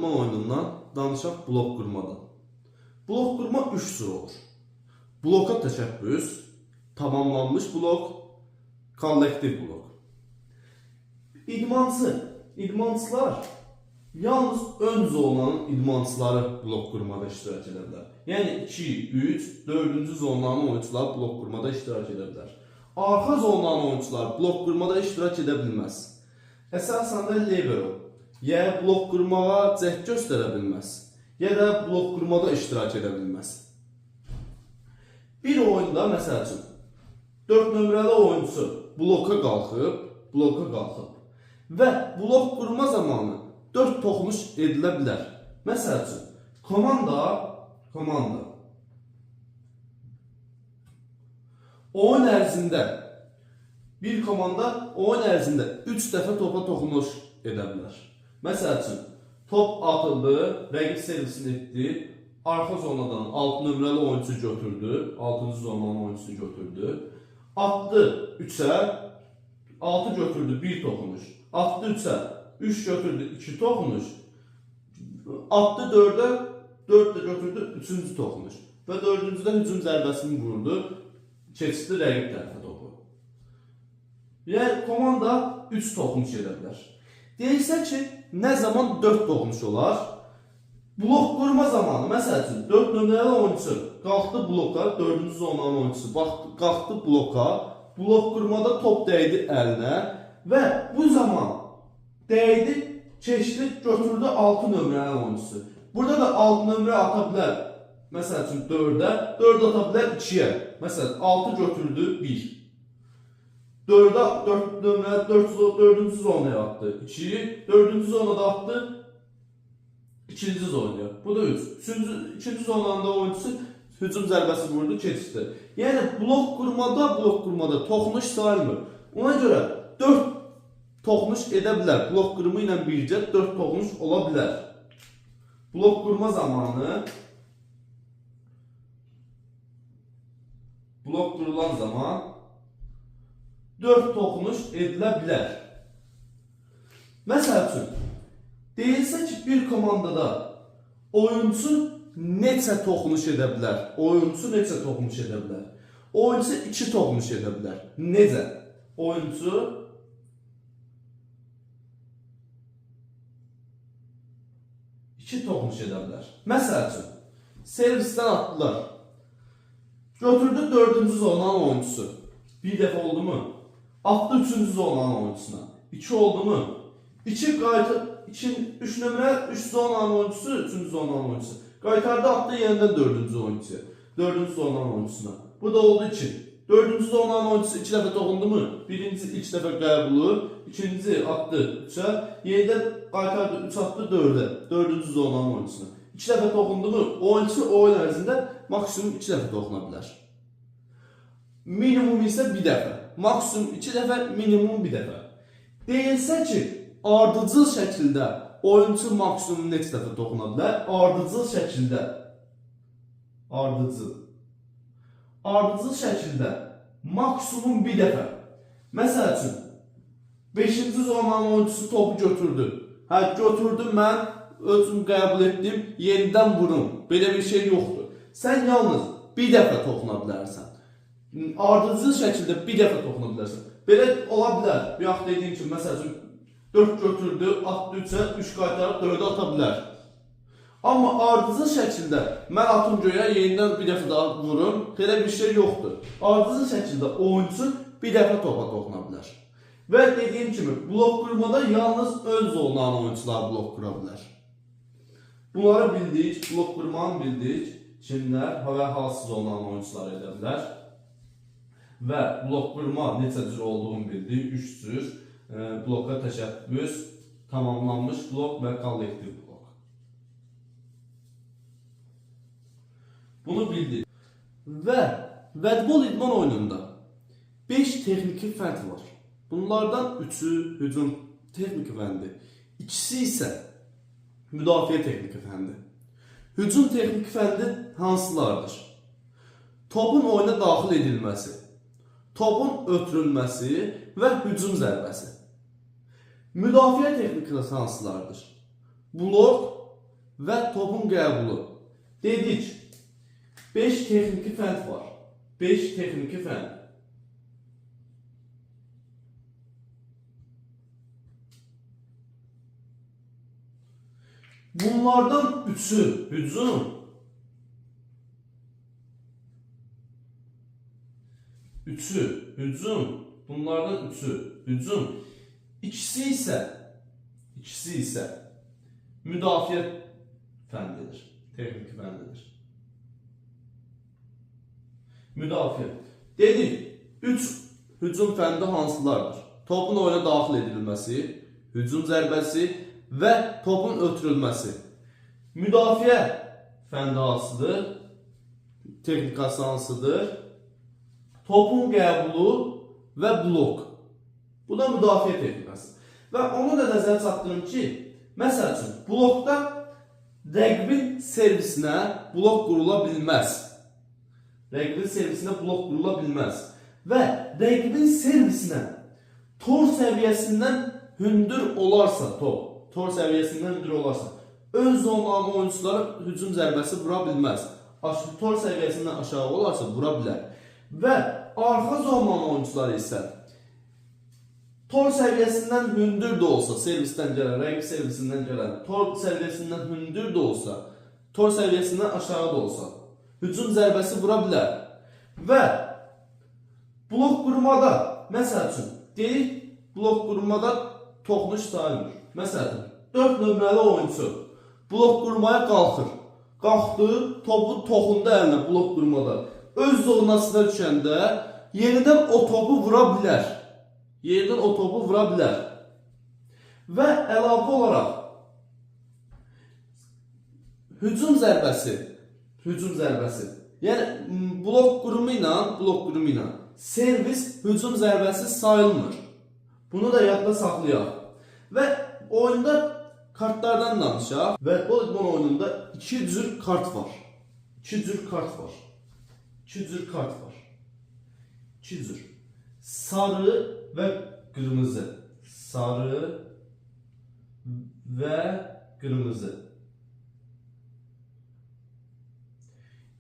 idman oyunundan danışaq blok qurmadan. Blok qurma 3 cür olur. Bloka təşəbbüs, tamamlanmış blok, kollektiv blok. İdmançılar yalnız ön zonanın idmançıları blok qurmada iştirak edə bilər. Yəni 2, 3, 4-cü zonanın oyunçuları blok qurmada iştirak edə bilər. Arxa zonanın oyunçuları blok qurmada iştirak edə bilməz. Əsasən də libero, ya blok qurmağa cəhd göstərə bilməz, ya da blok qurmada iştirak edə bilməz. Bir oyunda məsəl üçün 4 nömrəli oyunçu bloka qalxıb və blok qurma zamanı 4 toxunuş edilə bilər. Məsəl üçün komanda oyun ərzində bir komanda oyun ərzində 3 dəfə topa toxunuş edə bilər. Məsəl üçün top atıldı, rəqib servisini etdi, arxa zonadan 6 nömrəli oyunçu götürdü, 6-cı zonanın oyunçusu götürdü. Atdı 3-ə, 6 götürdü 1 toxunuş. Atdı 3-ə, 3 götürdü 2 toxunuş. Atdı 4-ə, 4 də götürdü 3-cü toxunuş. Və 4-cüdə hücum zərbəsini vurdu, keçdi rəqib tərəfə topu. Yəni komanda 3 toxunuş edə bilər. Deyilsə ki, nə zaman 4 toxunuş olar? Blok qurma zamanı, məsəl üçün 4 nömrəli oyunçu qalxdı bloka, 4-cü zonanın oyunçusu qalxdı bloka, blok qurmada top dəydi əlinə və bu zaman dəydi, keçdi, götürdü 6 nömrəli oyunçusu. Burada da 6 nömrə ata bilər, məsəl üçün 4-ə, 4 ata bilər 2-yə. Məsələn, 6 götürdü 1. 4-ə 4 nömrə 4-cü zonaya atdı 2, 4-cü zonada atdı 2-ci zonaya. Bu da 3. 3-cü zonanın da oyunçusu hücum zərbəsi vurdu, keçdi. Yəni blok qurmada toxunuş sayılmır. Ona görə 4 toxunuş edə bilər. Blok qurma ilə bircə 4 toxunuş ola bilər. Blok qurma zamanı blok qurulan zaman 4 toxunuş edilə bilər. Məsəl üçün, deyilsə ki, bir komandada oyunçu neçə toxunuş edə bilər? Oyunçu neçə toxunuş edə bilər? Oyunçu 2 toxunuş edə bilər. Necə? Oyunçu 2 toxunuş edə bilər. Məsəl üçün, servisdən atdılar. Götürdü 4-cü zonanın oyunçusu. Bir dəfə oldu mu? Atdı 3-cü zonanın oyunçusuna. 2 oldu mu? 2 qayıtı 2 3 nömrə 3 zonanın oyunçusu, 3-cü zonanın oyunçusu. Qaytardı atdı yenidən 4-cü oyunçuya. 4-cü zonanın oyunçusuna. Bu da oldu 2. 4-cü zonanın oyunçusu 2 dəfə toxundu mu? Birinci ilk dəfə qəbulu, ikinci atdı 3-ə, yenidən qaytardı 3 atdı 4-ə. 4-cü zonanın oyunçusuna. 2 dəfə toxundu mu? Oyunçu oyun ərzində maksimum 2 dəfə toxuna bilər. Minimum isə bir dəfə. Maksimum 2 dəfə, minimum bir dəfə. Deyilsə ki, ardıcıl şəkildə oyunçu maksimum neçə dəfə toxuna bilər? Ardıcıl şəkildə. Ardıcıl. Ardıcıl şəkildə maksimum bir dəfə. Məsəl üçün 5-ci zonanın oyunçusu topu götürdü. Hə, götürdüm mən, özüm qəbul etdim, yenidən vurum. Belə bir şey yoxdur. Sən yalnız bir dəfə toxuna bilərsən. Ardıcıl şəkildə bir dəfə toxuna bilərsən. Belə ola bilər. Bayaq dediyim kimi, məsəl üçün 4 götürdü, atdı 3-ə, 3 qaytarıb 4-ə ata bilər. Amma ardıcıl şəkildə mən atım göyə, yenidən bir dəfə daha vurum, belə bir şey yoxdur. Ardıcıl şəkildə oyunçu bir dəfə topa toxuna bilər. Və dediyim kimi, blok qurmada yalnız ön zonanın oyunçuları blok qura bilər. Bunları bildik, blok qurmanı bildik. Kimlər və hansı zonanın oyunçuları edə bilər. Və blok qurma neçə cür olduğunu bildik. 3 cür. Bloka təşəbbüs, tamamlanmış blok və kollektiv blok. Bunu bildik. Və vədbol idman oyununda 5 texniki fənd var. Bunlardan 3-ü hücum texniki fəndi, ikisi isə müdafiə texniki fəndi. Hücum texniki fəndi hansılardır? Topun oyuna daxil edilməsi, topun ötürülməsi və hücum zərbəsi. Müdafiə texnikası hansılardır? Blok, Və topun qəbulu. Dedik, 5 texniki fənd var. 5 texniki fənd. Bunlardan 3-ü hücum, 3-ü hücum, bunlardan 3-ü hücum. İkisi isə müdafiə fəndidir, texniki fəndidir. Müdafiə. Dedik, 3 hücum fəndi hansılardır? Topun oyuna daxil edilməsi, hücum zərbəsi və topun ötürülməsi. Müdafiə fəndi hansıdır? Texnikası hansıdır? Topun qəbulu və blok. Bu da müdafiə texnikası. Və onu da nəzərə çatdırım ki, məsəl üçün, blokda rəqibin servisinə blok qurula bilməz. Rəqibin servisinə blok qurula bilməz. Və rəqibin servisinə tor səviyyəsindən hündür olarsa top, tor səviyyəsindən hündür olarsa, ön zonanın oyunçuları hücum zərbəsi vura bilməz. Tor səviyyəsindən aşağı olarsa vura bilər. Və arxa zonanın oyunçuları isə tor səviyyəsindən hündür də olsa, servisdən gələn, rəqib servisindən gələn, tor səviyyəsindən hündür də olsa, tor səviyyəsindən aşağı da olsa, hücum zərbəsi vura bilər. Və blok qurmada, məsəl üçün, deyirik, blok qurmada toxunuş sayılmır. Məsəl üçün, 4 nömrəli oyunçu blok qurmaya qalxır. Qalxdı, topu toxundu əlinə blok qurmada. Öz zonasına düşəndə yenidən o topu vura bilər. Yerdən o topu vura bilər. Və əlavə olaraq hücum zərbəsi, yəni blok qurumu ilə servis hücum zərbəsi sayılmır. Bunu da yadda saxlayaq. Və oyunda kartlardan danışaq. Və voleybol oyununda iki cür kart var. İki cür kart var. İki cür kart var. İki cür. Sarı və qırmızı. Sarı və qırmızı.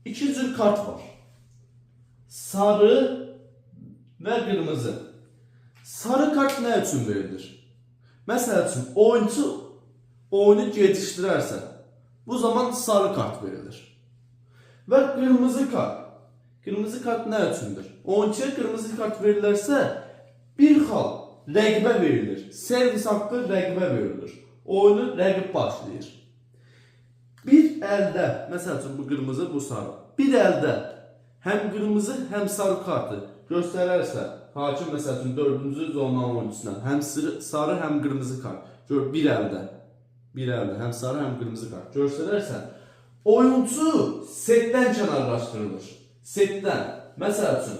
İki cür kart var. Sarı və qırmızı. Sarı kart nə üçün verilir? Məsəl üçün, oyunçu oyunu gecikdirərsə, bu zaman sarı kart verilir. Və qırmızı kart. Qırmızı kart nə üçündür? Oyunçuya qırmızı kart verilərsə, bir xal rəqibə verilir. Servis haqqı rəqibə verilir. Oyunu rəqib başlayır. Bir əldə, məsəl üçün bu qırmızı, bu sarı. Bir əldə həm qırmızı, həm sarı kartı göstərərsə, hakim məsəl üçün 4-cü zonanın oyunçusuna həm sarı, həm qırmızı kart. Gör, bir əldə həm sarı, həm qırmızı kart göstərərsə, oyunçu setdən kənarlaşdırılır. Setdən. Məsəl üçün,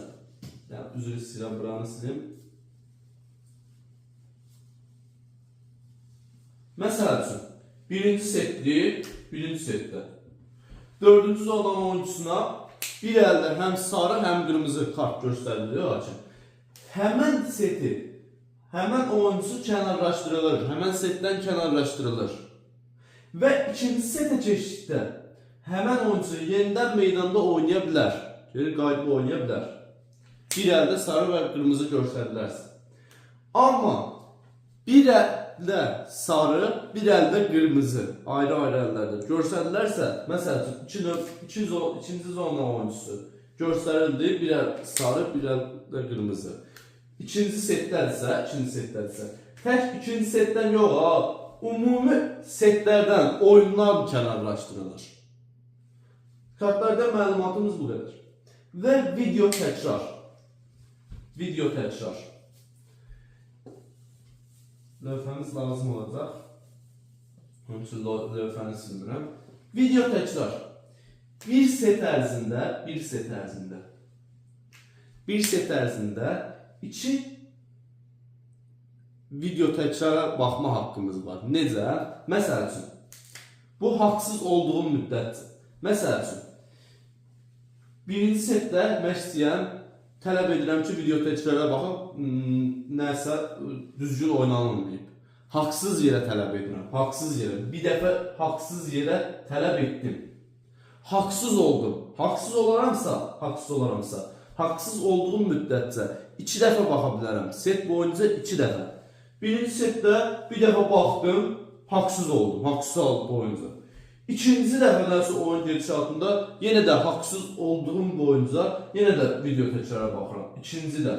yəni, üzr istəyirəm, buranı silim. Məsəl üçün, birinci setli, birinci setdə. 4-cü zonanın oyunçusuna bir əldə həm sarı, həm qırmızı kart göstəriliyor hakim. Həmən seti, həmən oyunçu kənarlaşdırılır, həmən setdən kənarlaşdırılır. Və ikinci setə keçdikdə həmən oyunçu yenidən meydanda oynaya bilər. Geri qayıdıb oynaya bilər. Bir əldə sarı və qırmızı göstərilərsə. Amma bir əldə sarı, bir əldə qırmızı ayrı-ayrı əllərdə göstərilərsə, məsəl üçün ikinci zona oyunçusu göstərildi, bir əl sarı, bir əldə qırmızı. İkinci setdədirsə, tək ikinci setdən yox ha, ümumi setlərdən oyunlar kənarlaşdırılır. Kartlardan məlumatımız bu qədər. Və video təkrar. Video təkrar. Lövhəmiz lazım olacaq. Onun üçün lövhəni silmirəm. Video təkrar. Bir set ərzində iki video təkrara baxma haqqımız var. Necə? Məsəl üçün, bu haqsız olduğum müddətcə. Məsəl üçün, birinci setdə məşqçiyəm, tələb edirəm ki, video təkrara baxıb nəsə düzgün oynanılmayıb. Haqsız yerə tələb edirəm. Haqsız yerə. Bir dəfə haqsız yerə tələb etdim. Haqsız oldum. Haqsız olaramsa, haqsız olduğum müddətcə 2 dəfə baxa bilərəm. Set boyunca 2 dəfə. Birinci setdə bir dəfə baxdım, haqsız oldum. Haqsız boyunca. İkinci dəfə oyun gedişatında yenə də haqsız olduğum boyunca yenə də video təkrara baxıram. İkinci də.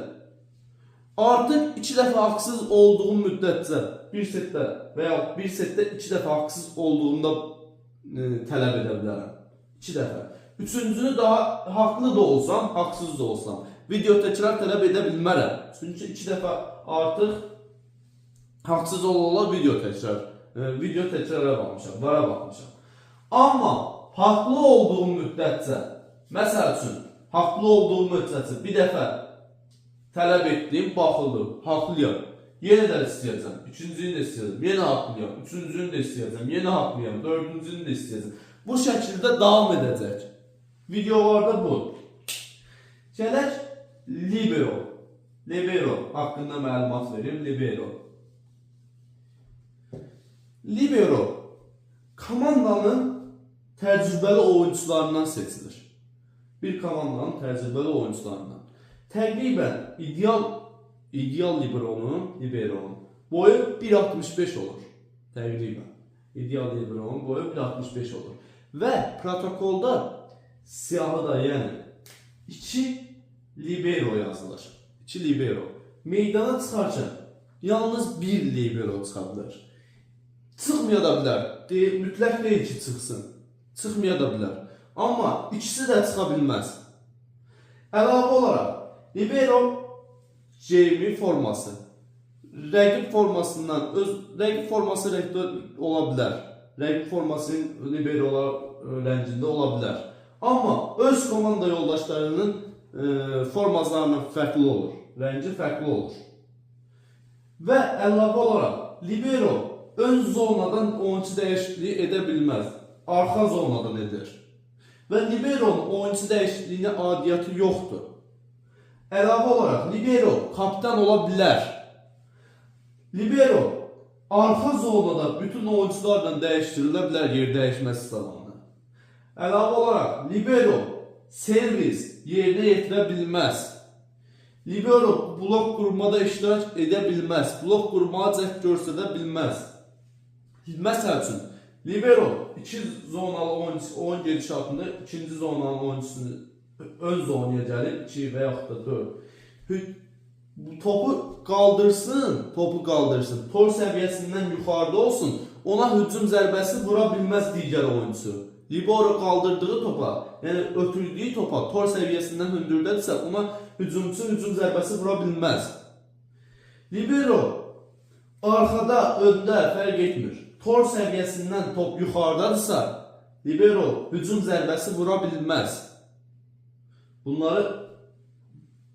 Artıq 2 dəfə haqsız olduğum müddətcə bir setdə və ya bir setdə 2 dəfə haqsız olduğumda tələb edə bilərəm. 2 dəfə. Üçüncünü daha haqlı da olsam, haqsız da olsam video təkrar tələb edə bilmərəm. Çünki 2 dəfə artıq haqsız ola-ola video təkrara baxmışam, vara baxmışam. Amma haqlı olduğum müddətcə, məsəl üçün, haqlı olduğum müddətcə bir dəfə tələb etdim, baxıldı, haqlıyam. Yenə də istəyəcəm, ikincini də istəyəcəm, yenə haqlıyam, üçüncünü də istəyəcəm, yenə haqlıyam, dördüncünü də istəyəcəm. Bu şəkildə davam edəcək. Videolarda bu. Gələk libero. Libero haqqında məlumat verim. Libero. Libero komandanın təcrübəli oyunçularından seçilir. Bir komandanın təcrübəli oyunçularından. Təqribən ideal liberonun boyu 1.65 olur. Təqribən. İdeal liberonun boyu 1.65 olur. Və protokolda siyahıda, yəni 2 libero yazılır. 2 libero. Meydana çıxarkən yalnız bir libero çıxa bilər. Çıxmaya da bilər. Mütləq deyil ki, çıxsın. Çıxmaya da bilər. Amma ikisi də çıxa bilməz. Əlavə olaraq libero geyimi, forması rəqib formasından, öz rəqib forması rəngdə ola bilər. Rəqib formasının liberolar rəngində ola bilər. Amma öz komanda yoldaşlarının formalarından fərqli olur. Rəngi fərqli olur. Və əlavə olaraq libero ön zonadan oyunçu dəyişikliyi edə bilməz. Arxa zonadan edir. Və liberonun oyunçu dəyişikliyinə aidiyyatı yoxdur. Əlavə olaraq libero kapitan ola bilər. Libero arxa zonada bütün oyunçularla dəyişdirilə bilər yer dəyişməsi zamanı. Əlavə olaraq libero servis yerinə yetirə bilməz. Libero blok qurmada iştirak edə bilməz. Blok qurmağa cəhd göstərə bilməz. Məsəl üçün, libero iki zonalı oyunçu, oyun gedişatında ikinci zonanın oyunçusunu ön zonaya gəlib 2 və yaxud da 4. Bu topu qaldırsın, topu qaldırsın. Tor səviyyəsindən yuxarıda olsun, ona hücum zərbəsi vura bilməz digər oyunçu. Libero qaldırdığı topa, yəni ötürdüyü topa tor səviyyəsindən hündürdədirsə, ona hücumçu hücum zərbəsi vura bilməz. Libero arxada, öndə fərq etmir. Tor səviyyəsindən top yuxarıdadırsa, libero hücum zərbəsi vura bilməz. Bunları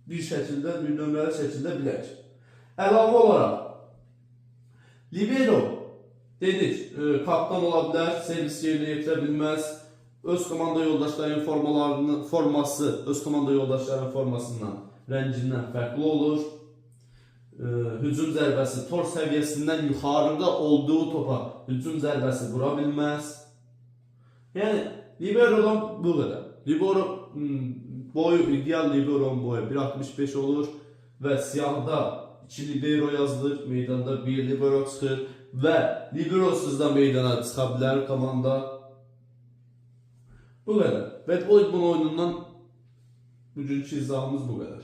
bir şəkildə, bir nömrəli şəkildə bilək. Əlavə olaraq libero dedik, kapitan ola bilər, servis yerinə yetirə bilməz. Öz komanda yoldaşlarının forması öz komanda yoldaşlarının formasından, rəngindən fərqli olur. Hücum zərbəsi tor səviyyəsindən yuxarıda olduğu topa hücum zərbəsi vura bilməz. Yəni liberodan bu qədər. Libero boyu, ideal liberonun boyu 1.65 olur və siyahıda 2 libero yazılır, meydanda 1 libero çıxır və liberosuz da meydana çıxa bilər komanda. Bu qədər. Və voleybol oyunundan bugünkü izahımız bu qədər.